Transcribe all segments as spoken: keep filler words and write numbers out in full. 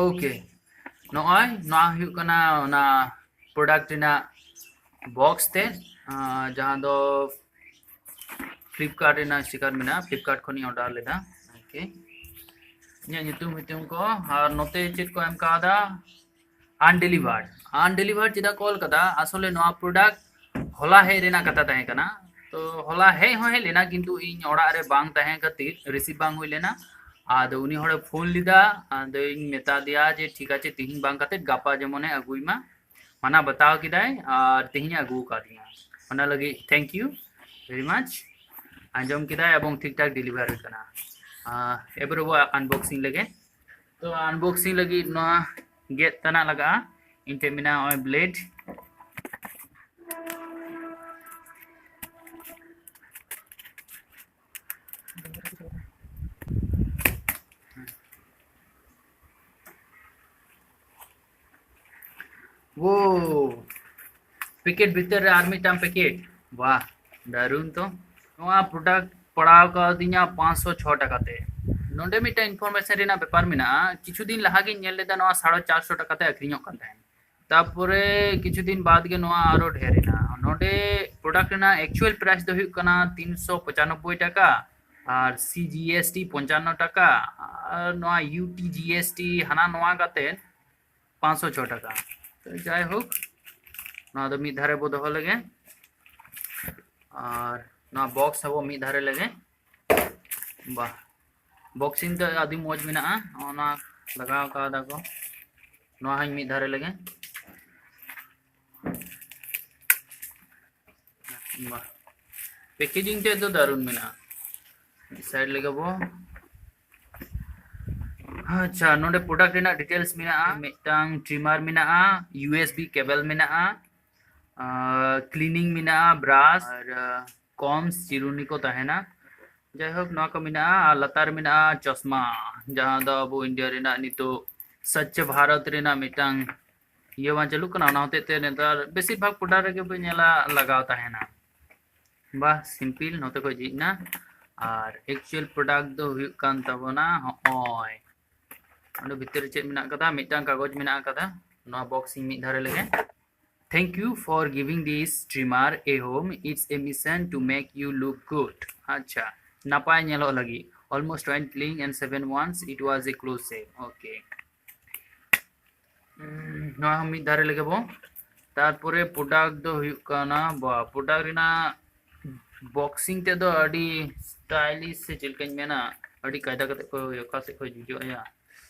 Okay, ᱱᱚᱜᱼᱚᱭ ᱱᱚᱣᱟ ᱦᱩᱭᱩᱜ ᱠᱟᱱᱟ ᱚᱱᱟ product ᱨᱮᱱᱟᱜ box ᱛᱮ, ᱟᱨ ᱡᱟᱦᱟᱸ ᱫᱚ Flipkart ᱨᱮᱱᱟᱜ sticker ᱢᱮᱱᱟᱜᱼᱟ, Flipkart ᱠᱷᱚᱱᱤᱧ order ᱞᱮᱫᱟ᱾ Okay, ᱤᱧᱟᱹᱜ ᱧᱩᱛᱩᱢ ᱧᱩᱛᱩᱢ ᱠᱚ, ᱟᱨ ᱱᱚᱛᱮ ᱪᱮᱫ ᱠᱚ ᱮᱢ ᱠᱟᱣᱫᱟ, undelivered᱾ Undelivered ᱪᱮᱫᱟᱜ ᱠᱚ ᱚᱞ ᱠᱟᱫᱟ? ᱟᱥᱚᱞᱮ ᱱᱚᱣᱟ product ᱦᱚᱞᱟ ᱦᱮᱡ ᱨᱮᱱᱟᱜ ᱠᱟᱛᱷᱟ ᱛᱟᱦᱮᱸ ᱠᱟᱱᱟ᱾ ᱛᱚ ᱦᱚᱞᱟ ᱦᱮᱡ ᱦᱚᱸ ᱦᱮᱡ ᱞᱮᱱᱟ, ᱠᱤᱱᱛᱩ ᱤᱧ ᱚᱲᱟᱜ ᱨᱮ ᱵᱟᱝ ᱛᱟᱦᱮᱸ ᱠᱷᱟᱹᱛᱤᱨ receive ᱵᱟᱝ ᱦᱩᱭ ᱞᱮᱱᱟ᱾ ᱟᱫᱚ ᱩᱱᱤ ᱦᱚᱲᱮ ᱯᱷᱳᱱ ᱞᱮᱫᱟ, ᱟᱫᱚᱧ ᱢᱮᱛᱟ ᱫᱮᱭᱟ ᱡᱮ ᱴᱷᱤᱠ ᱟᱪᱷᱮ, ᱛᱤᱦᱤᱧ ᱵᱟᱝ ᱠᱟᱛᱮ ᱜᱟᱯᱟ ᱡᱮᱢᱚᱱᱮ ᱟᱹᱜᱩᱭ ᱢᱟ᱾ ᱢᱟᱱᱟ ᱵᱟᱛᱟᱣ ᱠᱮᱫᱟᱭ ᱟᱨ ᱛᱤᱦᱤᱧᱮ ᱟᱹᱜᱩ ᱟᱠᱟᱫᱤᱧᱟ᱾ ᱚᱱᱟ ᱞᱟᱹᱜᱤᱫ thank you very much᱾ ᱟᱸᱡᱚᱢ ᱠᱮᱫᱟᱭ ᱮᱵᱚᱝ ᱴᱷᱤᱠ ᱴᱷᱟᱠ deliver ᱦᱩᱭᱩᱜ ᱠᱟᱱᱟ᱾ ᱟᱨ ᱮᱵᱟᱨᱮ ᱵᱚ unboxing ᱞᱮᱜᱮ᱾ ᱛᱚ unboxing ᱞᱟᱹᱜᱤᱫ ᱱᱚᱣᱟ ᱜᱮᱫ ᱛᱮᱱᱟᱜ ᱞᱟᱜᱟᱜᱼᱟ᱾ ᱤᱧ ᱴᱷᱮᱱ ᱢᱮᱱᱟᱜᱼᱟ ᱱᱚᱜᱼᱚᱭ blade᱾ ᱳ, packet ᱵᱷᱤᱛᱤᱨ ᱨᱮ ᱟᱨ ᱢᱤᱫᱴᱟᱝ packet᱾ ᱵᱟᱦ, ᱫᱟᱨᱩᱱ ᱛᱚ᱾ ᱱᱚᱣᱟ product ᱯᱟᱲᱟᱣ ᱠᱟᱣᱫᱤᱧᱟ ᱯᱟᱸᱪᱥᱚ ᱪᱷᱚ ᱴᱟᱠᱟ ᱛᱮ᱾ ᱱᱚᱰᱮ ᱢᱤᱫᱴᱟᱝ information ᱨᱮᱱᱟᱜ ᱵᱮᱯᱟᱨ ᱢᱮᱱᱟᱜᱼᱟ, ᱠᱤᱪᱷᱩ ᱫᱤᱱ ᱞᱟᱦᱟ ᱜᱤᱧ ᱧᱮᱞ ᱞᱮᱫᱟ ᱱᱚᱣᱟ ᱥᱟᱲᱮ ᱪᱟᱨᱥᱚ ᱴᱟᱠᱟ ᱛᱮ ᱟᱹᱠᱷᱨᱤᱧᱚᱜ ᱠᱟᱱ ᱛᱟᱦᱮᱸᱫ᱾ ᱛᱟᱯᱚᱨᱮ ᱠᱤᱪᱷᱩ ᱫᱤᱱ ᱵᱟᱫ ᱜᱮ ᱱᱚᱣᱟ ᱟᱨᱚ ᱰᱷᱮᱨ ᱮᱱᱟ᱾ ᱱᱚᱰᱮ product ᱨᱮᱱᱟᱜ actual price ᱫᱚ ᱦᱩᱭᱩᱜ ᱠᱟᱱᱟ ᱛᱤᱱᱥᱚ ᱯᱚᱸᱪᱟᱱᱚᱵᱵᱳᱭ ᱴᱟᱠᱟ, ᱟᱨ C G S T ᱯᱚᱧᱪᱟᱱᱱᱚ ᱴᱟᱠᱟ, ᱟᱨ ᱱᱚᱣᱟ U T G S T ᱦᱟᱱᱟ ᱱᱚᱣᱟ ᱠᱟᱛᱮ ᱯᱟᱸᱪᱥᱚ ᱪᱷᱚ ᱴᱟᱠᱟ᱾ ᱛᱚ ᱡᱟᱭᱦᱳᱠ, ᱱᱚᱣᱟ ᱫᱚ ᱢᱤᱫ ᱫᱷᱟᱨᱮ ᱵᱚ ᱫᱚᱦᱚ ᱞᱮᱜᱮ, ᱟᱨ ᱱᱚᱣᱟ box ᱦᱚᱸᱵᱚ ᱢᱤᱫ ᱫᱷᱟᱨᱮ ᱞᱮᱜᱮ᱾ ᱵᱟᱦ, boxing ᱫᱚ ᱟᱹᱰᱤ ᱢᱚᱡᱽ ᱢᱮᱱᱟᱜᱼᱟ, ᱚᱱᱟ ᱞᱟᱜᱟᱣ ᱠᱟᱣᱫᱟ ᱠᱚ᱾ ᱱᱚᱣᱟ ᱦᱚᱸᱧ ᱢᱤᱫ ᱫᱷᱟᱨᱮ ᱞᱮᱜᱮ᱾ ᱵᱟᱦ, packaging ᱛᱮᱫ ᱫᱚ ᱫᱟᱨᱩᱱ ᱢᱮᱱᱟᱜᱼᱟ᱾ ᱢᱤᱫ side ᱞᱮᱜᱮ ᱵᱚ᱾ ᱟᱪᱪᱷᱟ, ᱱᱚᱰᱮ product ᱨᱮᱱᱟᱜ details ᱢᱮᱱᱟᱜᱼᱟ᱾ ᱢᱤᱫᱴᱟᱝ trimmer ᱢᱮᱱᱟᱜᱼᱟ, U S B cable ᱢᱮᱱᱟᱜᱼᱟ, ᱟᱨ cleaning ᱢᱮᱱᱟᱜᱼᱟ, brush, ᱟᱨ ᱟᱨ ᱠᱚᱢᱥ ᱪᱤᱨᱩᱱᱤ ᱠᱚ ᱛᱟᱦᱮᱱᱟ᱾ ᱡᱟᱭᱦᱳᱠ, ᱱᱚᱣᱟ ᱠᱚ ᱢᱮᱱᱟᱜᱼᱟ᱾ ᱟᱨ ᱞᱟᱛᱟᱨ ᱢᱮᱱᱟᱜᱼᱟ ᱪᱚᱥᱢᱟ, ᱡᱟᱦᱟᱸ ᱫᱚ ᱟᱵᱚ ᱤᱱᱰᱤᱭᱟ ᱨᱮᱱᱟᱜ ᱱᱤᱛᱚᱜ ᱥᱚᱪᱪᱷ ᱵᱷᱟᱨᱚᱛ ᱨᱮᱱᱟᱜ ᱢᱤᱫᱴᱟᱝ ᱤᱭᱟᱹ ᱵᱟᱝ ᱪᱟᱹᱞᱩᱜ ᱠᱟᱱᱟ, ᱚᱱᱟ ᱦᱚᱛᱮᱡ ᱛᱮ ᱱᱮᱛᱟᱨ ᱵᱮᱥᱤᱨ ᱵᱷᱟᱜᱽ product ᱨᱮᱜᱮ ᱵᱚ ᱧᱮᱞᱟ ᱞᱟᱜᱟᱣ ᱛᱟᱦᱮᱱᱟ᱾ ᱵᱟ, simple ᱱᱚᱛᱮ ᱠᱷᱚᱡ ᱡᱷᱤᱡ ᱮᱱᱟ᱾ ᱟᱨ actual product ᱫᱚ ᱦᱩᱭᱩᱜ ᱠᱟᱱ ᱛᱟᱵᱚᱱᱟ ᱦᱚᱸᱜᱼᱚᱭ᱾ ᱚᱸᱰᱮ ᱵᱷᱤᱛᱤᱨ ᱨᱮ ᱪᱮᱫ ᱢᱮᱱᱟᱜ ᱟᱠᱟᱫᱟ? ᱢᱤᱫᱴᱟᱝ ᱠᱟᱜᱚᱡᱽ ᱢᱮᱱᱟᱜ ᱟᱠᱟᱫᱟ᱾ ᱱᱚᱣᱟ ᱵᱚᱠᱥ ᱤᱧ ᱢᱤᱫ ᱫᱷᱟᱨᱮ ᱞᱮᱜᱮ᱾ Thank you for giving this trimmer a home. It's a mission to make you look good. ᱟᱪᱪᱷᱟ, ᱱᱟᱯᱟᱭ ᱧᱮᱞᱚᱜ ᱞᱟᱹᱜᱤᱫ᱾ Almost went clean and seven once. It was a close shave. Okay. ᱱᱚᱣᱟ ᱦᱚᱸ ᱢᱤᱫ ᱫᱷᱟᱨᱮ ᱞᱮᱜᱮ ᱵᱚ᱾ ᱛᱟᱨᱯᱚᱨᱮ ᱯᱨᱚᱰᱟᱠᱴ ᱫᱚ ᱦᱩᱭᱩᱜ ᱠᱟᱱᱟ, ᱵᱟ, ᱯᱨᱚᱰᱟᱠᱴ ᱨᱮᱱᱟᱜ ᱵᱚᱠᱥᱤᱝ ᱛᱮᱫ ᱫᱚ ᱟᱹᱰᱤ ᱥᱴᱟᱭᱞᱤᱥ ᱥᱮ ᱪᱮᱫ ᱞᱮᱠᱟᱧ ᱢᱮᱱᱟ, ᱟᱹᱰᱤ ᱠᱟᱭᱫᱟ ᱠᱟᱛᱮ ᱠᱚ ᱚᱠᱟ ᱥᱮᱫ ᱠᱷᱚᱱ ᱡᱷᱤᱡᱚᱜᱼᱟ᱾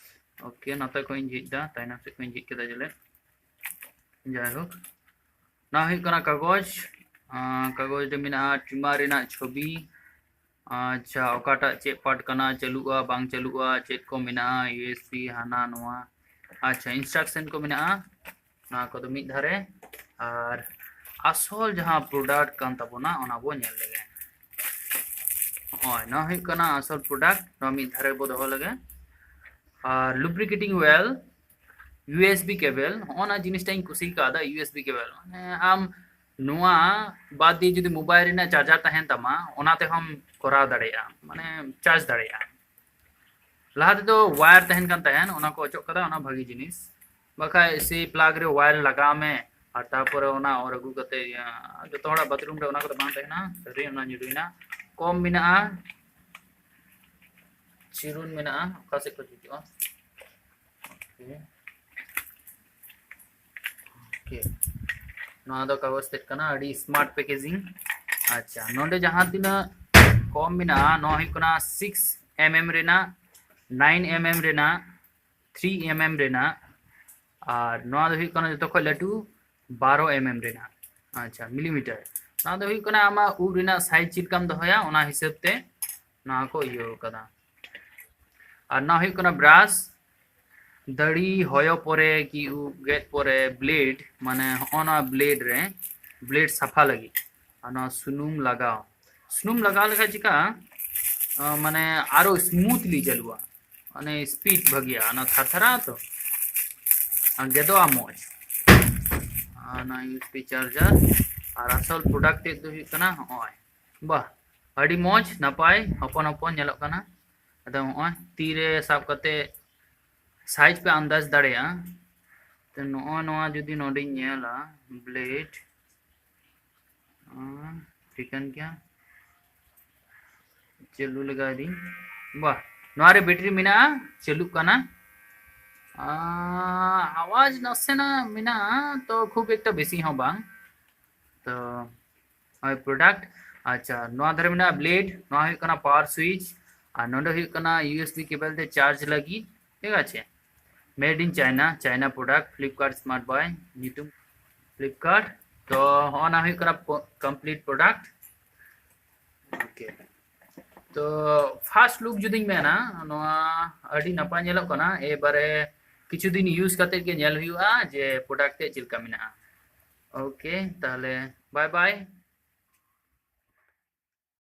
ᱳᱠᱮ, ᱱᱚᱛᱮ ᱠᱷᱚᱱ ᱤᱧ ᱡᱷᱤᱡ ᱮᱫᱟ, ᱛᱟᱭᱱᱚᱢ ᱥᱮᱫ ᱠᱷᱚᱱ ᱤᱧ ᱡᱷᱤᱡ ᱠᱮᱫᱟ᱾ ᱡᱮᱞᱮ, ᱡᱟᱭᱦᱳᱠ, ᱱᱚᱣᱟ ᱦᱩᱭᱩᱜ ᱠᱟᱱᱟ ᱠᱟᱜᱚᱡᱽ᱾ ᱟᱸ, ᱠᱟᱜᱚᱡᱽ ᱨᱮ ᱢᱮᱱᱟᱜᱼᱟ ᱴᱨᱤᱢᱟᱨ ᱨᱮᱱᱟᱜ ᱪᱷᱚᱵᱤ᱾ ᱟᱪᱪᱷᱟ, ᱚᱠᱟᱴᱟᱜ ᱪᱮᱫ ᱯᱟᱨᱴ ᱠᱟᱱᱟ, ᱪᱟᱹᱞᱩᱜᱼᱟ ᱵᱟᱝ ᱪᱟᱹᱞᱩᱜᱼᱟ, ᱪᱮᱫ ᱠᱚ ᱢᱮᱱᱟᱜᱼᱟ, ᱤᱭᱩ ᱮᱥ ᱵᱤ, ᱦᱟᱱᱟ ᱱᱚᱣᱟ᱾ ᱟᱪᱪᱷᱟ, ᱤᱱᱥᱴᱨᱟᱠᱥᱚᱱ ᱠᱚ ᱢᱮᱱᱟᱜᱼᱟ, ᱱᱚᱣᱟ ᱠᱚᱫᱚ ᱢᱤᱫ ᱫᱷᱟᱨᱮ᱾ ᱟᱨ ᱟᱥᱚᱞ ᱡᱟᱦᱟᱸ ᱯᱨᱚᱰᱟᱠᱴ ᱠᱟᱱ ᱛᱟᱵᱚᱱᱟ, ᱚᱱᱟ ᱵᱚ ᱧᱮᱞ ᱞᱮᱜᱮ᱾ ᱱᱚᱜᱼᱚᱭ, ᱱᱚᱣᱟ ᱦᱩᱭᱩᱜ ᱠᱟᱱᱟ ᱟᱥᱚᱞ ᱯᱨᱚᱰᱟᱠᱴ, ᱱᱚᱣᱟ ᱢᱤᱫ ᱫᱷᱟᱨᱮ ᱵᱚ ᱫᱚᱦᱚ ᱞᱮᱜᱮ᱾ ᱟᱨ lubricating oil, U S B cable, ᱦᱚᱸᱜᱼᱚ ᱱᱟ ᱡᱤᱱᱤᱥᱴᱟ ᱤᱧ ᱠᱩᱥᱤ ᱠᱟᱣᱫᱟ, ᱤᱭᱩ ᱮᱥ ᱵᱤ ᱠᱮᱵᱮᱞ᱾ ᱢᱟᱱᱮ ᱟᱢ ᱱᱚᱣᱟ ᱵᱟᱫ ᱫᱤᱭᱮ ᱡᱩᱫᱤ ᱢᱳᱵᱟᱭᱤᱞ ᱨᱮᱱᱟᱜ ᱪᱟᱨᱡᱟᱨ ᱛᱟᱦᱮᱱ ᱛᱟᱢᱟ, ᱚᱱᱟ ᱛᱮᱦᱚᱸᱢ ᱠᱚᱨᱟᱣ ᱫᱟᱲᱮᱭᱟᱜᱼᱟ, ᱢᱟᱱᱮ ᱪᱟᱨᱡᱽ ᱫᱟᱲᱮᱭᱟᱜᱼᱟ᱾ ᱞᱟᱦᱟ ᱛᱮᱫᱚ ᱣᱟᱭᱟᱨ ᱛᱟᱦᱮᱱ ᱠᱟᱱ ᱛᱟᱦᱮᱸᱱ, ᱚᱱᱟ ᱠᱚ ᱚᱪᱚᱜ ᱠᱟᱫᱟ, ᱚᱱᱟ ᱵᱷᱟᱜᱤ ᱡᱤᱱᱤᱥ᱾ ᱵᱟᱠᱷᱟᱡ ᱥᱮ ᱯᱞᱟᱜᱽ ᱨᱮ ᱣᱟᱭᱟᱨ ᱞᱟᱜᱟᱣ ᱢᱮ, ᱟᱨ ᱛᱟᱨᱯᱚᱨᱮ ᱚᱱᱟ ᱚᱨ ᱟᱹᱜᱩ ᱠᱟᱛᱮ, ᱤᱭᱟᱹ, ᱡᱚᱛᱚ ᱦᱚᱲᱟᱜ ᱵᱟᱛᱷᱨᱩᱢ ᱨᱮ ᱚᱱᱟ ᱠᱚᱫᱚ ᱵᱟᱝ ᱛᱟᱦᱮᱱᱟ᱾ ᱥᱟᱹᱨᱤ ᱚᱱᱟ ᱧᱩᱨᱩᱭᱮᱱᱟ᱾ ᱠᱚᱢ ᱢᱮᱱᱟᱜᱼᱟ, ᱪᱤᱨᱩᱱ ᱢᱮᱱᱟᱜᱼᱟ, ᱚᱠᱟ ᱥᱮᱫ ᱠᱷᱚᱱ ᱦᱤᱡᱩᱜᱼᱟ? ᱳᱠᱮ᱾ ᱳᱠᱮ, ᱱᱚᱣᱟ ᱫᱚ ᱠᱟᱜᱚᱡᱽ ᱛᱮᱫ ᱠᱟᱱᱟ, ᱟᱹᱰᱤ ᱥᱢᱟᱨᱴ ᱯᱮᱠᱮᱡᱤᱝ᱾ ᱟᱪᱪᱷᱟ, ᱱᱚᱰᱮ ᱡᱟᱦᱟᱸ ᱛᱤᱱᱟᱹᱜ ᱠᱚᱢ ᱢᱮᱱᱟᱜᱼᱟ, ᱱᱚᱣᱟ ᱦᱩᱭᱩᱜ ᱠᱟᱱᱟ ᱥᱤᱠᱥ ᱮᱢ ᱮᱢ ᱨᱮᱱᱟᱜ, ᱱᱟᱭᱤᱱ ᱮᱢ ᱮᱢ ᱨᱮᱱᱟᱜ, ᱛᱷᱨᱤ ᱮᱢ ᱮᱢ ᱨᱮᱱᱟᱜ, ᱟᱨ ᱱᱚᱣᱟ ᱫᱚ ᱦᱩᱭᱩᱜ ᱠᱟᱱᱟ ᱡᱚᱛᱚ ᱠᱷᱚᱱ ᱞᱟᱹᱴᱩ, ᱵᱟᱨᱚ ᱮᱢ ᱮᱢ ᱨᱮᱱᱟᱜ᱾ ᱟᱪᱪᱷᱟ, ᱢᱤᱞᱤᱢᱤᱴᱟᱨ᱾ ᱱᱚᱣᱟ ᱫᱚ ᱦᱩᱭᱩᱜ ᱠᱟᱱᱟ ᱟᱢᱟᱜ ᱩᱵ ᱨᱮᱱᱟᱜ ᱥᱟᱭᱤᱡᱽ ᱪᱮᱫ ᱞᱮᱠᱟᱢ ᱫᱚᱦᱚᱭᱟ, ᱚᱱᱟ ᱦᱤᱥᱟᱹᱵ ᱛᱮ ᱱᱚᱣᱟ ᱠᱚ ᱤᱭᱟᱹ ᱠᱟᱫᱟ᱾ ᱟᱨ ᱱᱚᱣᱟ ᱦᱩᱭᱩᱜ ᱠᱟᱱᱟ ᱵᱨᱟᱥ, ᱫᱟᱲᱤ ᱦᱚᱭᱚ ᱯᱚᱨᱮ ᱠᱤ ᱩᱵ ᱜᱮᱫ ᱯᱚᱨᱮ ᱵᱞᱮᱰ, ᱢᱟᱱᱮ ᱦᱚᱸᱜᱼᱚ ᱱᱚᱣᱟ ᱵᱞᱮᱰ ᱨᱮ, ᱵᱞᱮᱰ ᱥᱟᱯᱷᱟ ᱞᱟᱹᱜᱤᱫ᱾ ᱟᱨ ᱱᱚᱣᱟ ᱥᱩᱱᱩᱢ ᱞᱟᱜᱟᱣ, ᱥᱩᱱᱩᱢ ᱞᱟᱜᱟᱣ ᱞᱮᱠᱷᱟᱱ ᱪᱤᱠᱟᱹᱜᱼᱟ? ᱟᱸ, ᱢᱟᱱᱮ ᱟᱨᱚ ᱥᱢᱩᱛᱷᱞᱤ ᱪᱟᱹᱞᱩᱜᱼᱟ, ᱢᱟᱱᱮ ᱥᱯᱤᱰ ᱵᱷᱟᱹᱜᱤᱜᱼᱟ, ᱚᱱᱟ ᱛᱷᱟᱨᱛᱷᱟᱨᱟ ᱛᱚ, ᱟᱨ ᱜᱮᱫᱚᱜᱼᱟ ᱢᱚᱡᱽ᱾ ᱟᱨ ᱱᱚᱣᱟ ᱤᱭᱩ ᱮᱥ ᱵᱤ ᱪᱟᱨᱡᱟᱨ, ᱟᱨ ᱟᱥᱚᱞ ᱯᱨᱚᱰᱟᱠᱴ ᱛᱮᱫ ᱫᱚ ᱦᱩᱭᱩᱜ ᱠᱟᱱᱟ ᱦᱚᱸᱜᱼᱚᱭ, ᱵᱟᱦ, ᱟᱹᱰᱤ ᱢᱚᱡᱽ, ᱱᱟᱯᱟᱭ, ᱦᱚᱯᱚᱱ ᱦᱚᱯᱚᱱ ᱧᱮᱞᱚᱜ ᱠᱟᱱᱟ᱾ ᱟᱫᱚ ᱦᱚᱸᱜᱼᱚᱭ ᱛᱤ ᱨᱮ ᱥᱟᱵ ᱠᱟᱛᱮ ᱥᱟᱭᱤᱡᱽ ᱯᱮ ᱟᱱᱫᱟᱡᱽ ᱫᱟᱲᱮᱭᱟᱜᱼᱟ᱾ ᱛᱚ ᱱᱚᱜᱼᱚᱭ ᱱᱚᱣᱟ ᱡᱩᱫᱤ ᱱᱚᱰᱮᱧ ᱧᱮᱞᱟ, ᱵᱞᱮᱰ ᱴᱷᱤᱠᱟᱹᱱ ᱜᱮᱭᱟ, ᱪᱟᱹᱞᱩ ᱞᱮᱜᱟᱭ ᱫᱤᱧ᱾ ᱵᱟ, ᱱᱚᱣᱟ ᱨᱮ ᱵᱮᱴᱨᱤ ᱢᱮᱱᱟᱜᱼᱟ, ᱪᱟᱹᱞᱩᱜ ᱠᱟᱱᱟ᱾ ᱟᱣᱟᱡᱽ ᱱᱟᱥᱮᱱᱟᱜ ᱢᱮᱱᱟᱜᱼᱟ, ᱛᱚ ᱠᱷᱩᱵ ᱮᱠᱴᱟ ᱵᱮᱥᱤ ᱦᱚᱸ ᱵᱟᱝ᱾ ᱛᱚ ᱦᱳᱭ, ᱯᱨᱚᱰᱟᱠᱴ᱾ ᱟᱪᱪᱷᱟ, ᱱᱚᱣᱟ ᱫᱷᱟᱨᱮ ᱢᱮᱱᱟᱜᱼᱟ ᱵᱞᱮᱰ, ᱱᱚᱣᱟ ᱦᱩᱭᱩᱜ ᱠᱟᱱᱟ ᱯᱟᱣᱟᱨ ᱥᱩᱭᱤᱪ, ᱟᱨ ᱱᱚᱰᱮ ᱦᱩᱭᱩᱜ ᱠᱟᱱᱟ ᱤᱭᱩ ᱮᱥ ᱵᱤ ᱠᱮᱵᱮᱞ ᱛᱮ ᱪᱟᱨᱡᱽ ᱞᱟᱹᱜᱤᱫ, ᱴᱷᱤᱠ ᱟᱪᱷᱮ᱾ Made in China, China product, Flipkart Smart Buy ᱧᱩᱛᱩᱢ, Flipkart᱾ ᱛᱚ ᱦᱚᱸᱜᱼᱚ ᱱᱟ ᱦᱩᱭᱩᱜ ᱠᱟᱱᱟ ᱠᱚᱢᱯᱞᱤᱴ ᱯᱨᱚᱰᱟᱠᱴ᱾ ᱳᱠᱮ, ᱛᱚ ᱯᱷᱟᱥᱴ ᱞᱩᱠ ᱡᱩᱫᱤᱧ ᱢᱮᱱᱟ, ᱱᱚᱣᱟ ᱟᱹᱰᱤ ᱱᱟᱯᱟᱭ ᱧᱮᱞᱚᱜ ᱠᱟᱱᱟ᱾ ᱮᱵᱟᱨᱮ ᱠᱤᱪᱷᱩ ᱫᱤᱱ ᱤᱭᱩᱡᱽ ᱠᱟᱛᱮ ᱜᱮ ᱧᱮᱞ ᱦᱩᱭᱩᱜᱼᱟ ᱡᱮ ᱯᱨᱚᱰᱟᱠᱴ ᱛᱮ ᱪᱮᱫ ᱞᱮᱠᱟ ᱢᱮᱱᱟᱜᱼᱟ᱾ ᱳᱠᱮ, ᱛᱟᱦᱞᱮ ᱵᱟᱭ ᱵᱟᱭ᱾